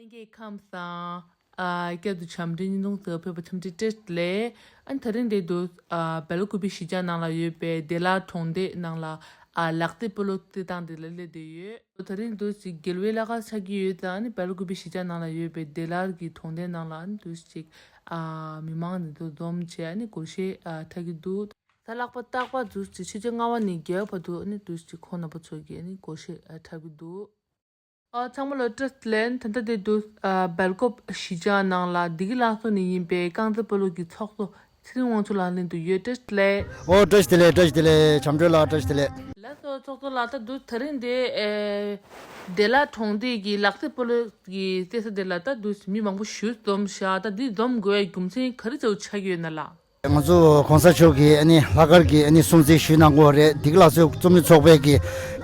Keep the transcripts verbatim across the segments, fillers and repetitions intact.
ལྷན་རྒྱས་ཁམས་བཟང་། ཨ། བསྐྱར་དུ་བྱམས་སྒྲོན་བརྙན་ཐུང་ཟེར་བ་ཕེབས་པར་འཚམས་འདྲི་བཀྲ་ཤིས་བདེ་ལེགས། ཨ་ནི་ད་རིང་འདིར་དུ། ཨ། སྦེལ་ཀོབ་གཞིས་ཆགས་ནང་ལ་ཡོད་པའི་བདེ་ལ་གྲོང་སྡེ་ནང་ལ། ཨ། ལག་རྩེད་སྤོ་ལོ་རྩེད་ཐང་འདི་ལ་སླེབས་བསྡད་ཡོད། ད་རིང་འདིར་ཅིག་རྒྱལ་བའི་ལྷག་དཀར་ཆགས་ཀྱི་ཡོད་ཙང་། ཨ་ནི་སྦེལ་ཀོབ་གཞིས་ཆགས་ནང་ལ་ཡོད་པའི་བདེ་ལ་གི་གྲོང་སྡེ་ནང་ལ། ཨ་ནི་འདིར་ཅིག་ཨ། མི་མང་འདི་ཚོ་འཛོམས་བྱས། ཨ་ནི་སྒོར་གཞས། ཨ། འཁྲབ་ཀྱི་འདུག་གཟའ་ལྷག་པ་རྟག་པར་འདིར་ཅིག་ཕྱི་ཚེས་ལྔ་པ་ནས་བརྒྱད་པ་བར་དུ། ཨ་ནི་འདིར་ཅིག་ཁོང་རྣམ་པ་ཚོ་གིས། ཨ་ནི་སྒོར་གཞས། ཨ། འཁྲབ་ཀྱི་འདུག་ཨ། ཚང་མ་ལ་བཀྲ་ཤིས་བདེ་ལེགས། ད་ལྟ་འདིར་དུ། ཨ། སྦེལ་ཀོབ་གཞིས་ཆགས་ནང་ལ་བདེ་སྐྱིད་ལྷ་གསོལ་ནས་ཡིན་པའི་རྐང་རྩེད་སྤོ་ལོ་གི་ཚོགས་གཙོ་ཚེ་རིང་དབང་ཕྱུག་ལགས་ལྷན་དུ་ཡོད། བཀྲ་ཤིས་བདེ་ལེགས། ཨོ། བཀྲ་ཤིས་བདེ་ལེགས། བཀྲ་ཤིས་བདེ་ལེགས། བྱམས་སྒྲོན་ལགས། བཀྲ་ཤིས་བདེ་ལེགས། ལགས་སོ། ཚོགས་གཙོ་ལགས། ད་འདིར་ད་རིང་འདིར། ཨེ། བདེ་ལ་གྲོང་སྡེ་གི་ལག་རྩེད་སྤོ་ལོ་གི་རྩེད་ས་འདི་ལ་ད་འདིར་མི་མང་པོ་ཞིག་འཛོམས་ཤག་ད་འདི་འཛོམས་དགོས་པའི་རྒྱུ་མཚན་ག་རེ་ཆགས་ཀྱི་ཡོད་ན་ལགས། ང་ཚོ་གོང་ས་མཆོག་གིས། ཨ་ནི་ལྷག་དཀར་གྱི། ཨ་ནི་སྲུང་བརྩི་ཞུས་གནང་གི་ཡོད་རེད། བདེ་སྐྱིད་ལྷ་གསོལ་རྩོམ་རིག་ཚོགས་པའི་གི་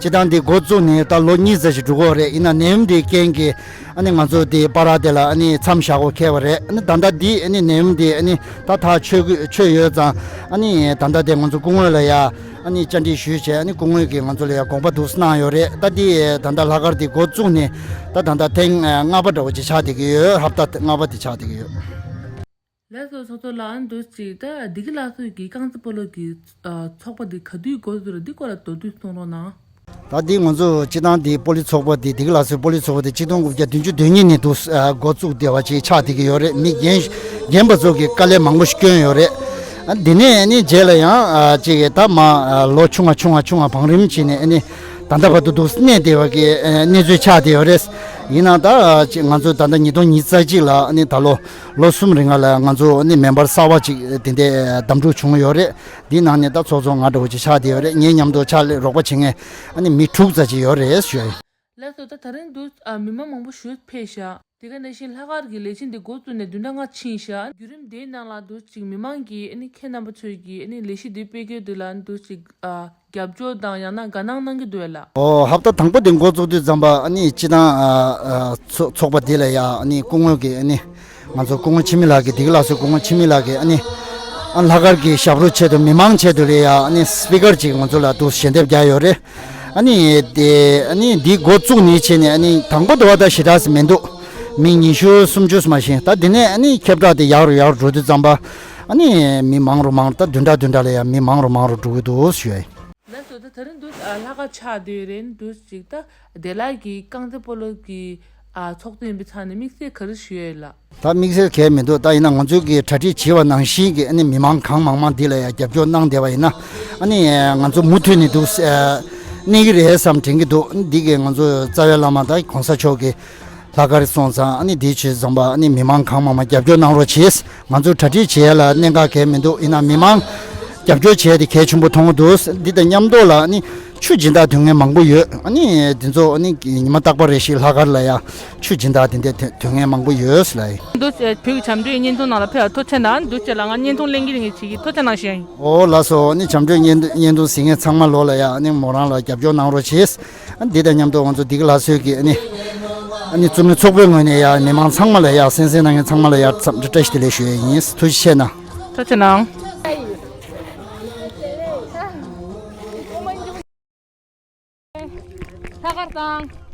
སྤྱི་བཏང་འདི་འགོ་བཙུགས་ནས་ད་ལོ་གཉིས་ཙམ་ཞིག་འགྲོ་གི་ཡོད་རེད། ཡིན་ན་ནད་ཡམས་འདིའི་རྐྱེན་གྱིས། ཨ་ནི་ང་ཚོ་འདི་བར་དེ་ལ། ཨ་ནི་མཚམས་བཞག་དགོས་ཁེལ་བ་རེད། ཨ་ནི་ད་ལྟ་འདི། ཨ་ནི་ནད་ཡམས་འདི། ཨ་ནི་ད་ཐག་ཆོད་ཆོད་ཡོད་ཙང་། ཨ་ནི་ད་ལྟ་འདི་ང་ཚོ་སྐུ་ངོ་ལ་ཡ། ཨ་ནི་བཅར་འདྲི་ཞུས་བྱས། ཨ་ནི་སྐུ་ངོ་གིས་ང་ཚོ་ལ་ཡ་དགོངས་པ་འདུག་སེ་གནང་ཡོད་རེད། ད་འདི་ད་ལྟ་ལྷག་དཀར་འདི་འགོ་བཙུགས་ནས་ད་ད་ལྟ་ཐེངས་ལྔ་པ་འདྲ་བོ་ཅིག་ཆགས་བསྡད་ཀྱི་ཡོད། ཧབ་ཏ་ལྔ་པ་དེ་ཆགས་བསྡད་ཀྱི་ཡོད། ལགས་སོ། ཚོགས་གཙོ་ལགས། ཨ་ནི་འདིར་ཅིག་ད་བདེ་སྐྱིད་ལྷ་གསོལ་གྱི་རྐང་རྩེད་སྤོ་ལོ་གི། ཨ། ཚོགས་པ་འདི་ག་དུས་འགོ་བཙུགས་རེད། འདི་སྐོར་ལ་མདོར་བསྡུས་གསུང་རོགས་གནང་། ད་འདི་ང་ཚོ་སྤྱི་བཏང་འདི་སྤོ་ལོ་ཚོགས་པ་འདི། བདེ་སྐྱིད་ལྷ་གསོལ་སྤོ་ལོ་ཚོགས་པ་འདི་ཆིག་སྟོང་དགུ་བརྒྱ་བདུན་ཅུ་དོན་གཉིས་ནས་འདུག་ཨ། འགོ་བཙུགས་བསྡད་པ་ཅིག་ཆགས་བསྡད་ཀྱི་ཡོད་རེད། མི་རྒན་རྒན་པ་ཚོ་གིས་དཀའ་ལས་མང་པོ་ཞིག་བསྐྱོན་ཡོད་རེད། ཨ། འདི་ནས་ནི་རྗེས་ལ་ཡང་། ཨ། ཅིག་ད་མ། ཨ། ལོ་ཆུང་བ་ཆུང་བ་ཆུང་བ་བང་རིམ་བྱས་ནས། ཨ་ནི་ད་ལྟ་བར་དུ་འདུག་གནས་བསྡད་པ་གི། ཨ། གནས་ཚུལ་ཆགས་བསྡད་ཡོད་རེད། ཡིན་ན་ད། ཨ། ཅིག་ང་ཚོ་ད་ལྟ་ཉིས་སྟོང་ཉི་ཤུ་རྩ་གཅིག་ལ། ཨ་ནི་ད་ལོ་ལོ་གསུམ་རིང་ལ་ང་ཚོ། ཨ་ནི་མེམ་བར་གསར་པ་ཅིག་དེ་འདྲས་གདམ་འཁྲུག་བྱུང་ཡོད་རེད། འདི་ནང་ནས་ད་ཚོགས་གཙོ་ང་འདྲ་བོ་ཅིག་ཆགས་བསྡད་ཡོད་རེད། ངའི་མཉམ་དུ་ཕྱག་ལས་རོགས་པ་བྱེད་མཁན། ཨ་ནི་མི་དྲུག་ཙམ་ཅིག་ཡོད་རེད་ཞུ་ཡ་ཡིན། ལགས་སོ། ད་ད་རིང་འདིར། ཨ། མི་མང་མང་པོ་ཞིག་ཕེབས་ཤག་དེ་ག་ནང་བཞིན་ལྷག་དཀར་གྱི་ལས་བྱེད་འདི་འགོ་བཙུགས་ནས་བདུན་ཕྲག་ལྔ་ཕྱིན་ཤག་བརྒྱུད་རིམ་དེའི་ནང་ལ་འདིར་ཅིག་མི་མང་གིས། ཨ་ནི་ཁྱེད་རྣམ་པ་ཚོས་ཀྱིས། ཨ་ནི་ལས་གཞི་འདི་སྤེལ་རྒྱུ་འདི་ལ་འདིར་ཅིག་ཨ། རྒྱབ་སྐྱོར་དང་ཡང་ན་དགའ་སྣང་གནང་གི་འདུག་གས་ལགས། ཨོ། ཧབ་ཏ་དང་པོ་དེ་འགོ་བཙུགས་དུས་ཙམ་པ། ཨ་ནི་སྤྱི་བཏང་། ཨ། ཨ། ཚོགས་ཚོགས་པ་འདི་ལ་ཡ། ཨ་ནི་སྐུ་ངོ་གིས། ཨ་ནི་ང་ཚོ་སྐུ་ངོ་འཆི་མེད་ལགས་ཀྱིས། བདེ་སྐྱིད་ལྷ་གསོལ་སྐུ་ངོ་འཆི་མེད་ལགས་ཀྱིས། ཨ་ནི། ཨ། ལྷག་དཀར་གྱི་ཞབས་བྲོ་ཆེད་དུ། མི་མང་ཆེད་དུ་ལ་ཡ། ཨ་ནི་སི་པི་ཀར་ཅིག་ང་ཚོ་ལ་འདུག་ཞལ་འདེབས་བརྒྱབ་ཡོད་རེད། ཨ་ནི་དེ། ཨ་ནི་འདི་འགོ་བཙུགས་ནས་བྱས་ནས། ཨ་ནི་དང་པོ་དེ་བ་ད་ཞེ་དྲག་ཞིག་མི་འདུག་མི་ཉི་ཤུ་སུམ་ཅུ་ཙམ་ཞིག་ད་དེ་ནས་ཨ་ནི་ཁྱབ་བསྒྲགས་དེ་ཡག་རུ་ཡག་རུ་འགྲོ་དུས་ཙམ་པ། ཨ་ནི་མི་མང་རུ་མང་རུ། ད་བདུན་ཕྲག་བདུན་ཕྲག་ལ་ཡ་མི་མང་རུ་མང་རུ་འགྲོ་གི་འདུག་ཞུ་ཡ་ཡིན། ལགས་སོ། ད་ད་རིང་འདིར། ཨ། ལྷག་དཀར་ཆགས་བསྡད་ཡོད་རེད། འདིར་ཅིག་ད་བདེ་ལ་གི་རྐང་རྩེད་སྤོ་ལོ་གི། ཨ། ཚོགས་གཙོ་ཡིན་པའི་ཆ་ནས་དམིགས་བསལ་ག་རེ་ཞུ་ཡ་ཡོད་ལགས། ད་དམིགས་བསལ་གང་ཡང་མི་འདུག་ད་ཡིན་ན་ང་ཚོས་ཀྱིས་གྲ་སྒྲིག་བྱས་པ་ནང་བཞིན་གྱི། ཨ་ནི་མི་མང་གང་མང་མང་འདི་ལ་ཡ་རྒྱབ་སྐྱོར་གནང་བསྡད་པ་ཡིན་ན། ཨ་ནི་ང་ཚོ་མུ་མཐུད་ནས་འདུག་ཨ། གནས་ཀྱི་རེད་བསམ་དྲན་གྱི་འདུག་འདི་གིས་ང་ཚོ་རྩ་བའི་བླ་མ་དང་གོང་ས་མཆོག་གིས་ལྷག་དཀར་སོང་ཙང་། ཨ་ནི་འདི་བྱས་ཙམ་པ། ཨ་ནི་མི་མང་གང་མང་མང་རྒྱབ་སྐྱོར་གནང་རོགས་བྱེད། ང་ཚོ་གྲ་སྒྲིག་བྱེད་ཡ་ལ་གནད་འགག་གང་ཡང་མི་འདུག་ཡིན་ན་མི་མང་རྒྱབ་སྐྱོར་བྱས་ཏེ་གལ་ཆེན་པོ་མཐོང་གི་འདུག་འདི་དང་མཉམ་དུ་ལ། ཨ་ནི་ཆུ་སྦྱིན་བདག་དོན་མཁན་མང་པོ་ཡོད། ཨ་ནི་འདི་ཚོ། ཨ་ནི་ཉི་མ་རྟག་པར་རེ་ཞིག་ལྷག་དཀར་ལ་ཡ་ཆུ་སྦྱིན་བདག་དེ་འདྲའི་དོན་མཁན་མང་པོ་ཡོད་ལ། འདུག་སེ་བོད་ཀྱི་བྱམས་སྒྲོན་བརྙན་ཐུང་ནང་ལ་ཕེབས་པར་ཐུགས་རྗེ་གནང་། འདུག་སེ་ལ་ང་བརྙན་ཐུང་ལེན་གྱི་རེད། ངས་བྱེད་ཀྱི། ཐུགས་རྗེ་གནང་ཞུ་ཡ་ཡིན། ཨོ་ལགས་སོ། ཨ་ནི་བྱམས་སྒྲོན་བརྙན་བརྙན་ཐུང་གཟིགས་མཁན་ཚང་མ་ལོ་ལ་ཡ། ཨ་ནི་མོ་རང་ལ་རྒྱབ་སྐྱོར་གནང་རོགས་བྱེད། ཨ་ནི་འདི་དང་མཉམ་དུ་ང་ཚོ་བདེ་སྐྱིད་ལྷ་གསོལ་གྱི། ཨ་ནི་ཨ་ནི་རྩོམ་རིག་ཚོགས་པའི་ངོས་ནས་ཡ་མི་མང་ཚང་མ་ལ་ཡ། གསན་གཟིགས་གནང་མཁན་ཚང་མ་ལ་ཡ་འཚམས་འདྲི་བཀྲ་ཤིས་བདེ་ལེགས་ཞུ་ཡ་ཡིན། ཐུགས་རྗེ་ཆེ་གནང་། ཐུགས་རྗེ་གནང་། ལྷག་དཀར་དང་།